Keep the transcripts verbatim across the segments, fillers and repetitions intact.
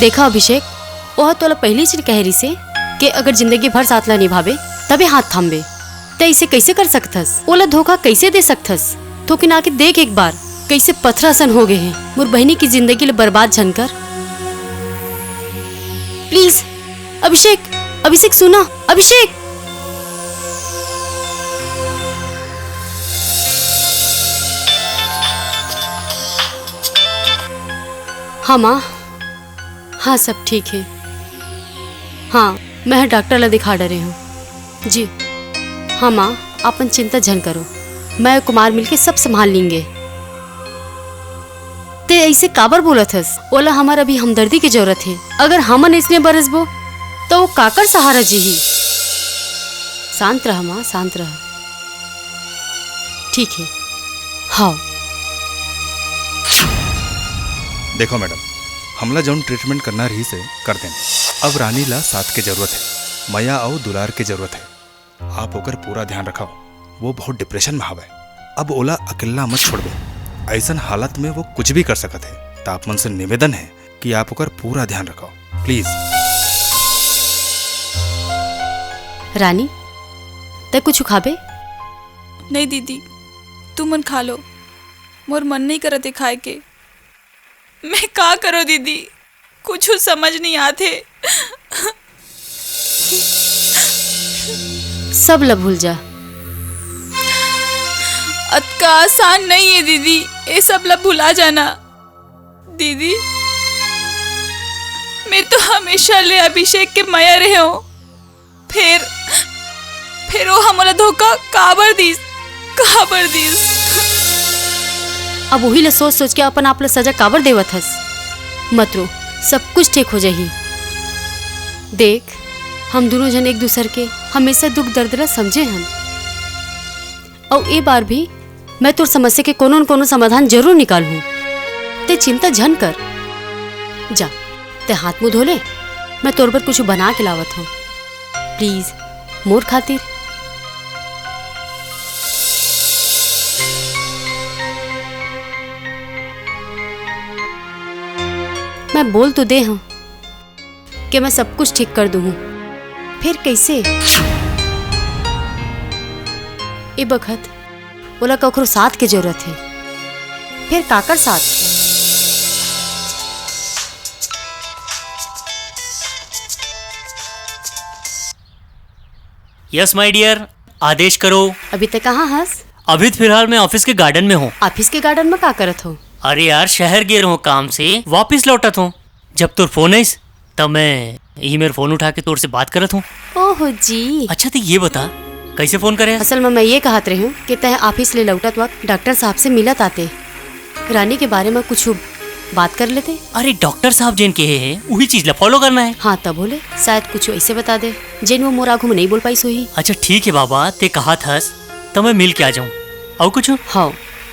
देखा अभिषेक, ओह तोला पहिली च कहे रिसे के अगर जिंदगी भर साथ ला निभाबे, तबे हाथ थामबे। तैं इसे कइसे कर सकथस? ओला धोखा कइसे दे सकथस? थोकिन आके देख एक बार, कइसे पथरा असन हो गे हे। मोर बहिनी के जिंदगी ला बर्बाद झन कर। Please, अभिषेक, अभिषेक सुना, अभिषेक। हाँ माँ, हाँ, सब ठीक हे। हाँ, मैं ह डॉक्टर ला दिखा डरे हूँ। जी, हाँ माँ, अपन चिंता झन करो, मैं अउ कुमार मिलके सब संभाल लेंगे। तैं अइसे काबर बोलत हस? ओला हमर अभी हमदर्दी के जरूरत हे। अगर हमन अइसने बरसबो, त वो काकर सहारा जीही? शांत रह माँ, शांत रह। ठीक हे, हाँ। देखो मैडम, हमला जौन treatment करना रहिस हे, कर देन। अब रानी ला साथ के जरूरत हे, मया अउ दुलार के जरूरत हे। आप ओकर पूरा ध्यान रखव। वो बहुत depression में हवय। अब ओला अकेल्ला मत छोड़बे। अइसन हालत में वो कुछ भी कर सकत हे। त आप मन से निवेदन हे कि आप ओकर पूरा ध्यान रखव, please। रानी, तैं कुछ खाबे? नहीं दीदी, तुमन खा लो, मोर मन नहीं करत हे खाए के। मैं का करो दीदी, कुछ समझ नहीं आथे। सब ला भूल जा। अतका आसान नहीं हे दीदी, ये सब ला भुला जाना। दीदी, मैं तो हमेशा ले अभिषेक के मया रहे हूँ, फेर, फेर वो हमला धोखा काबर दिस, काबर दिस? अब उही ला सोच सोच के अपन आप ला सजा काबर देवत हस? मत रो, सब कुछ ठीक हो जाही। देख, हम दुनों झन एक दूसर के हमेशा दुख दर्द ला समझे हन। अउ ए बार भी मैं तोर समस्या के कोनो न कोनो समाधान जरूर निकालहूँ। तैं चिंता झन कर। जा, तैं हाथ मुंह धो ले, मैं तोर बर कुछ बना के लावत हूँ। Please, मोर खातिर। मैं बोल तो दे हूँ कि मैं सब कुछ ठीक कर दूँ, फेर कइसे? ए बखत ओला कखरो साथ के जरूरत हे, फेर काकर साथ? Yes my dear, आदेश करो। अभी तक कहाँ हस? अभी तो फिलहाल मैं office के garden में हूँ। Office के garden में का करत हो? अरे यार, शहर गे रहूँ काम से, वापिस लौटत हूँ। जब तोर फोन आइस, तब मैं इही मेर फोन उठा के तोर से बात करत हूँ। ओहो जी। अच्छा, तो ये बता, कैसे फोन करे? असल में मैं ये कहत रही हूँ कि तय office ले लौटत वक्त डॉक्टर साहब से मिलत आते, रानी के बारे में कुछ बात कर लेते। अरे, डॉक्टर साहब जेन कहे हैं, वही चीज ला follow करना है। हाँ, तब बोले, शायद कुछ ऐसे बता दे, जेन वो मोर आगू में नहीं बोल पाइस होही। अच्छा, ठीक है बाबा, ते कहत हस, तो मैं मिल के आ जाऊँ। अउ कुछ? हाँ,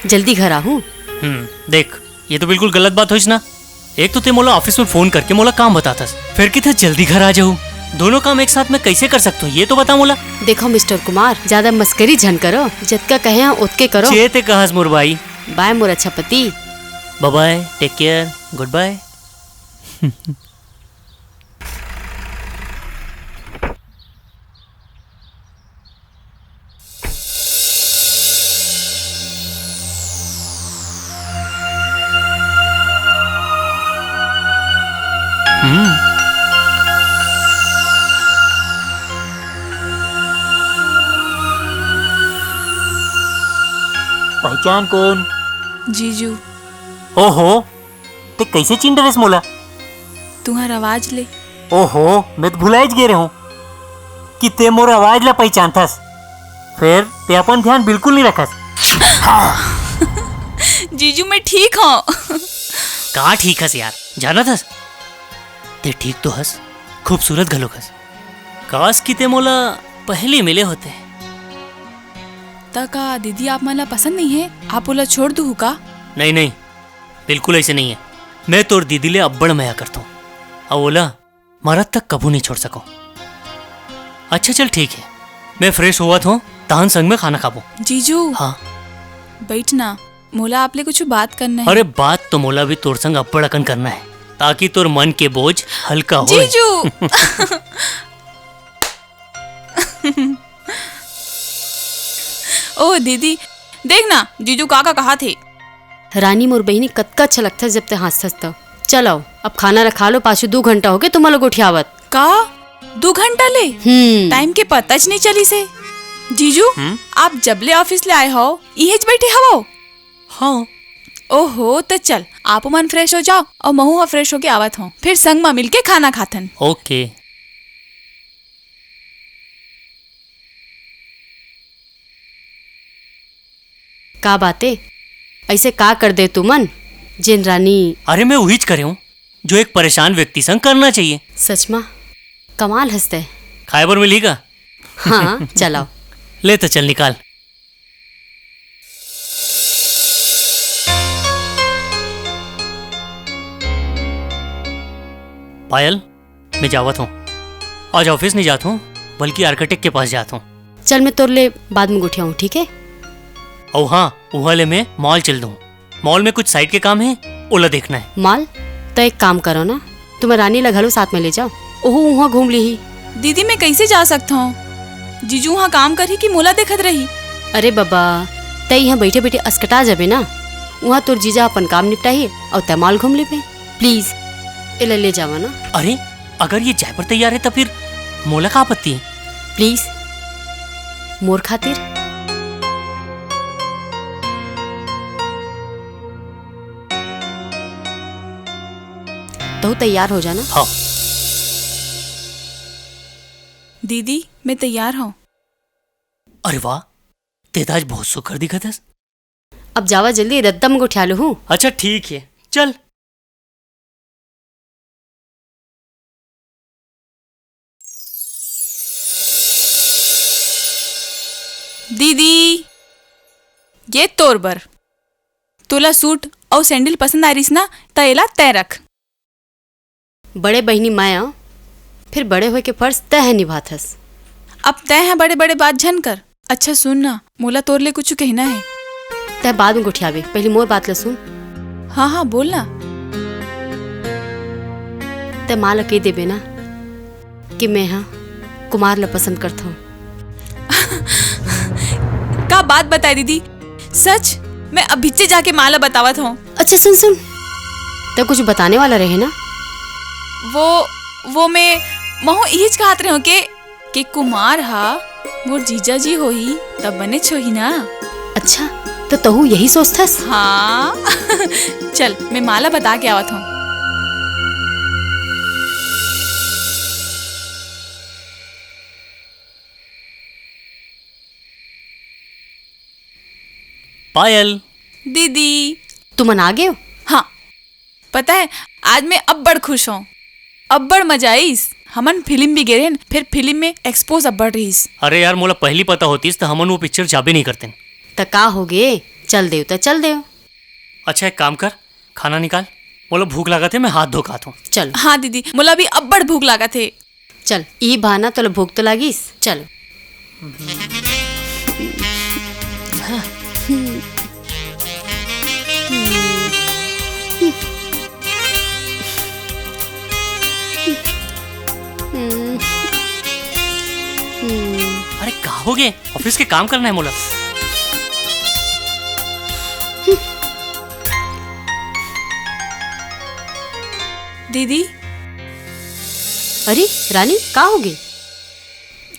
जल्दी घर आहू। हम्म, देख, ये तो बिल्कुल गलत बात होइस ना। एक तो ते मोला office में फोन करके मोला काम बताथस, फिर किथे जल्दी घर आ जाहू। दोनों काम एक साथ में कैसे कर सकत हो, ये तो बता मोला। देखो मिस्टर कुमार, ज्यादा मस्करी झन करो, जतका कहे हैं ओतके करो। जे ते कहस मोर भाई। Bye मोर अच्छा पति। Bye bye, take care, good bye। हम्म। पहचान कोन? जीजू। ओहो, ते कैसे चिन डरेस मोला? तुहर आवाज ले। ओहो, मैं तो भुलाइच गे रहूं कि ते मोर आवाज ला पहचानथस। फिर ते अपन ध्यान बिल्कुल नहीं रखस। जीजू, मैं ठीक हूँ। का ठीक हस यार, जानत हस? ते ठीक तो हस, खूबसूरत घलोक हस। काश कि ते मोला पहली मिले होते। त का दीदी आप मन ला पसंद नहीं है? आप ओला छोड़ दूहू का? नहीं, नहीं, बिल्कुल ऐसे नहीं है। मैं तोर दीदी ले अब्बड़ मया करथों। अउ ओला मरत तक कभू नहीं छोड़ सकों। अच्छा चल ठीक है, मैं fresh होवत हों, तहन संग में खाना खाबो। जीजू। हाँ। बैठ ना, मोला आप ले कुछ बात करना है। अरे बात तो मोला भी तोर संग अब्बड़ अकन करना है, ताकि तोर मन के बोझ हल्का होए। जीजू। ओ दीदी, देख ना, जीजू का का कहाथे। रानी मोर बहिनी, कतका अच्छा लगथे जब ते हाँसथस त। चल आओ, अब खाना रखा लो, पाछू दू घंटा होगे तुमन ला गोठियावत। का? दू घंटा ले? हम्म। Time के पताच नहीं चलिस हे। जीजू, हम्म? आप जब ले office ले आए हव, इहेच बैठे हवव? हाँ। ओहो, त चल, आप मन fresh हो जाओ अउ महू ह fresh होके आवत हों, फिर संग म मिलके खाना खाथन। OK। का बात ए? ऐसे का कर दे तुमन, जेन रानी? अरे, मैं उहीच करे हों, जो एक परेशान व्यक्ति संग करना चाहिए। सच मा? कमाल हस ते। खाए बर मिलही का? हाँ, चल आओ। ले तो चल निकाल। पायल, मैं जावत हों। आज office नहीं जात हों, बल्कि architect के पास जात हों। चल, मैं तोर ले बाद में गोठियाहूँ, ठीक है? अउ हाँ, उहाँ ले मैं mall चल दूँ। Mall में कुछ site के काम हे, ओला देखना हे। Mall? त एक काम करो ना, तुमन रानी ला घलो साथ में ले जाओ, ओहू उहाँ घूम लिही। दीदी, मैं कैसे जा सकत हूँ? जीजू उहाँ काम करही कि मोला देखत रही? अरे बबा, तै इहाँ बैठे-बैठे असकटा जाबे ना, उहाँ तोर जीजा अपन काम निपटाही अउ तै mall घूम लेबे। Please, एला ले जावा ना। अरे, अगर ये जाए बर तैयार हे, त फिर मोला का आपत्ति हे? Please, मोर खातिर। तहूँ तैयार हो जाना। हाँ। दीदी, मैं तैयार हूँ। अरे वाह, तैं त आज बहुत सुघर दिखत हस। अब जावा जल्दी, रद्दा म गोठिया लूहूँ। अच्छा, ठीक हे, चल। दीदी, ये तोर बर। तोला suit अउ sandal पसंद आय रिहिस ना, त एला तैं रख। बड़े बहिनी मैं आं, फिर बड़े होय के फर्ज तैं ह निभाथस। अब तैं ह बड़े-बड़े बात झन कर। अच्छा सुन ना, मोला तोर ले कुछु कहना हे। तैं बाद में गोठियाबे, पहिली मोर बात ल सुन। हाँ, हाँ, बोल ना। तैं माँ ल कहि देबे ना कि मैं ह कुमार ल पसंद करथौं। का बात बताय दीदी, सच? मैं अभिच्चे जाके माँ ल बतावत हौं। अच्छा सुन, सुन, तैं कुछु बताने वाला रहे ना? वो, वो मैं महूँ इहीच कहत रहेंव के, के कुमार हा मोर जीजा जी होही, तब बनेच होही ना। अच्छा, त तहूँ यही सोचथस? हाँ। चल, मैं माँ ल बता के आवत हौं। पायल। दीदी। तुमन आ गेव? हाँ। पता हे, आज मैं अब्बड़ खुश हौं। अब्बड़ मजा आइस। हमन फिलिम भी गे रहेन, फेर फिलिम में expose अब्बड़ रिहिस। अरे यार, मोला पहिली पता होतिस त हमन वो पिक्चर जाबे नइ करतेन। त का होगे? चल देव त चल देव। अच्छा, एक काम कर, खाना निकाल, मोला भूख लागत हे, मैं हाथ धो के आत हौं। चल। हाँ दीदी, मोला भी अब्बड़ भूख लागत हे। चल, इही बहाना तोला भूख तो लागिस। चल। अरे, का होगे? ऑफिस के काम करना हे मोला। दीदी। अरे रानी, का होगे?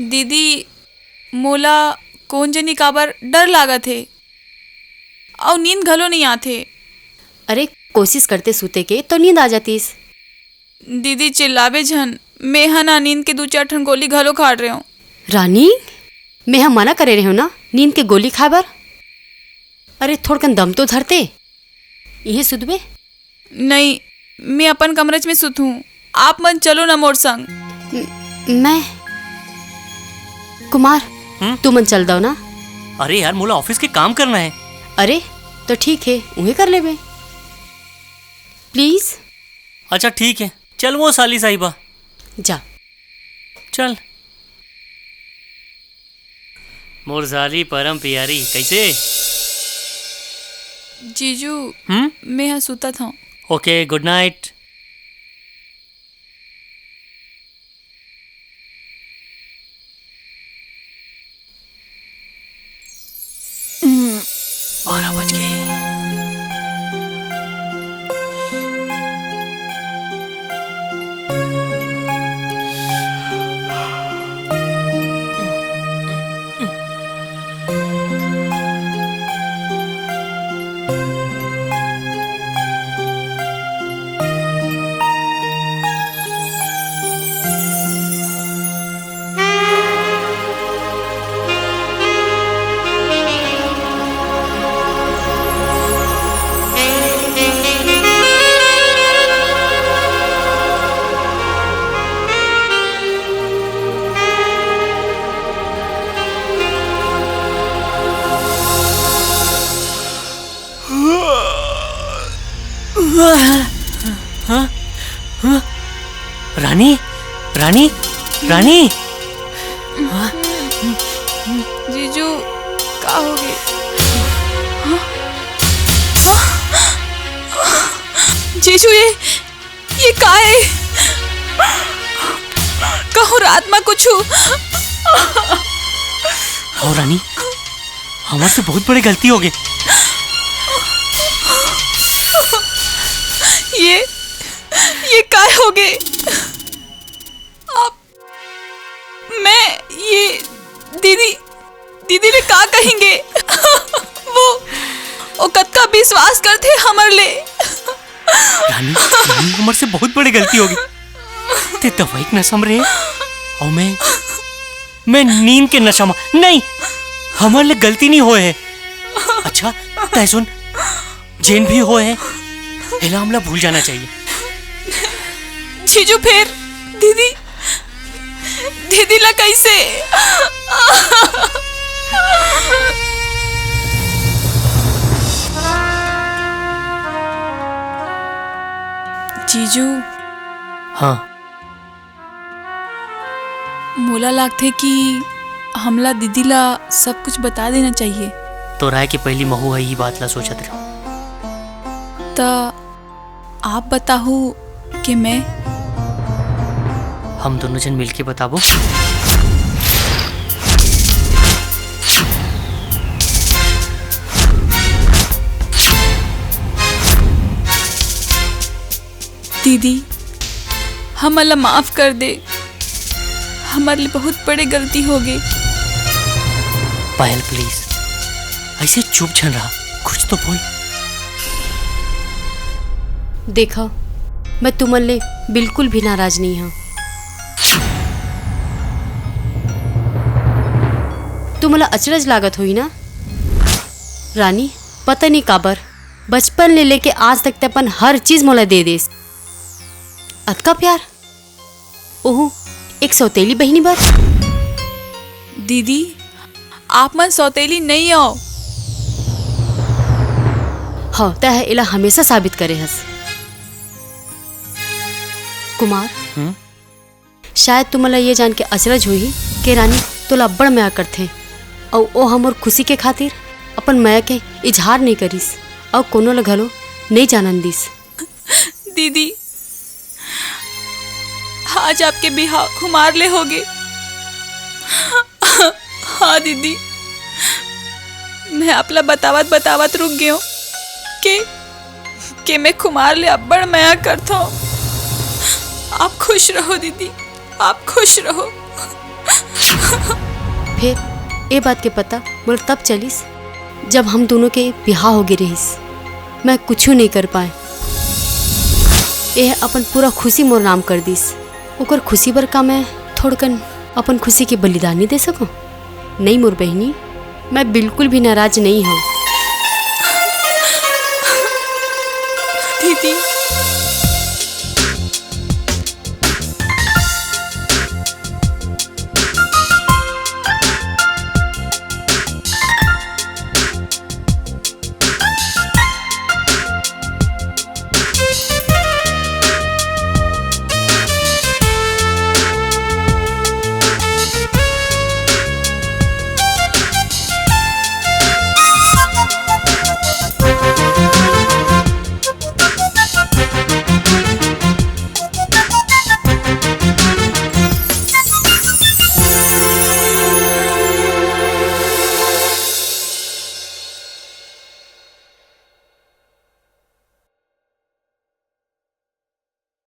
दीदी, मोला कोन जनी काबर डर लागत हे, अउ नींद घलो नइ आत हे। अरे, कोशिश करते सूते के तो नींद आ जातिस। दीदी, चिल्लाबे झन, मेंह ना नींद के दू चार ठन गोली घलो खा डरेंव। रानी, मेंह मना करे रहेंव ना नींद के गोली खाय बर। अरे, थोड़कन दम तो धरते, इहें सुतबे। नहीं, मैं अपन कमरच में सुतहूँ, आप मन चलो ना मोर संग। म-, मैं? कुमार, हम्म? तुमन चल दव ना, अरे यार, मोला ऑफिस के काम करना है। अरे, तो ठीक है, उहे कर लेबे। प्लीज। अच्छा, ठीक है, चल वो साली साहिबा। जा। चल। मोर साली परम प्यारी, कैसे? जीजू, हम्म? मैं यहाँ सुता था। ओके, गुड नाइट। बारह बज गए। हाँ? हाँ? रानी, रानी, रानी। हाँ? जीजू, का हो गए? हाँ? हाँ? जीजू, ये ये का है? कहूँ रात में कुछ हो। हाँ रानी, हमर से बहुत बड़े गलती हो गए। ये, ये काय हो गए? आप मैं ये दीदी, दीदी ले का कहेंगे? वो, वो कतका विश्वास करथे हमर ले। रानी, रानी, हमर से बहुत बड़े गलती हो गई। ते दवाई के नशा में रहे, और मैं, मैं नींद के नशा में। नहीं, हमर ले गलती नहीं होए है। अच्छा, तै सुन, जेन भी होए है, एला हमला भूल जाना चाहिए। जीजू, फेर दीदी, दीदी ला कैसे? जीजू। हाँ। मोला लागथे कि हमला दीदी ला सब कुछ बता देना चाहिए। तोर आए के पहिली महू ह ई बात ला सोचत रहे। त आप बताहू के मैं? हम दोनों जन मिलके बताबो। दीदी, हमन ला माफ कर दे, हमर ले बहुत बड़े गलती हो गए। पायल, प्लीज, ऐसे चुप झन रहा, कुछ तो बोल। देखो, मैं तुमन ले बिल्कुल भी नाराज नहीं हूँ। तुमन ला अचरज लागत होही ना रानी, पता नहीं काबर बचपन ले लेके आज तक ते अपन हर चीज मोला दे देस। अतका प्यार, ओहू एक सौतेली बहिनी बर। दीदी, आप मन सौतेली नइ अव। हव, तैं ह एला हमेशा साबित करे हस। कुमार, हम्म? शायद तुमन ला ये जान के अचरज होही के रानी तोला अब्बड़ मया करथे, अउ ओ हमर खुशी के खातिर अपन मया के इजहार नइ करिस, अउ कोनो ला घलो नइ जानन दिस। दीदी, आज आपके बिहाव खुमार ले होगे। हाँ दीदी, मैं आपला बतावत बतावत रुक गयो के, के मैं खुमार ले अब्बड़ मया करथो। आप खुश रहो दीदी, आप खुश रहो। फेर ए बात के पता मोला तब चलिस, जब हम दोनों के बिहाव होगे रहिस। मैं कुछू नइ कर पाए। एह अपन पूरा खुशी मोर नाम कर दिस। ओकर खुशी बर का मैं थोड़कन अपन खुशी के बलिदान नइ दे सकूं? नइ मोर बहिनी, मैं बिल्कुल भी नाराज नइ हूं। दीदी,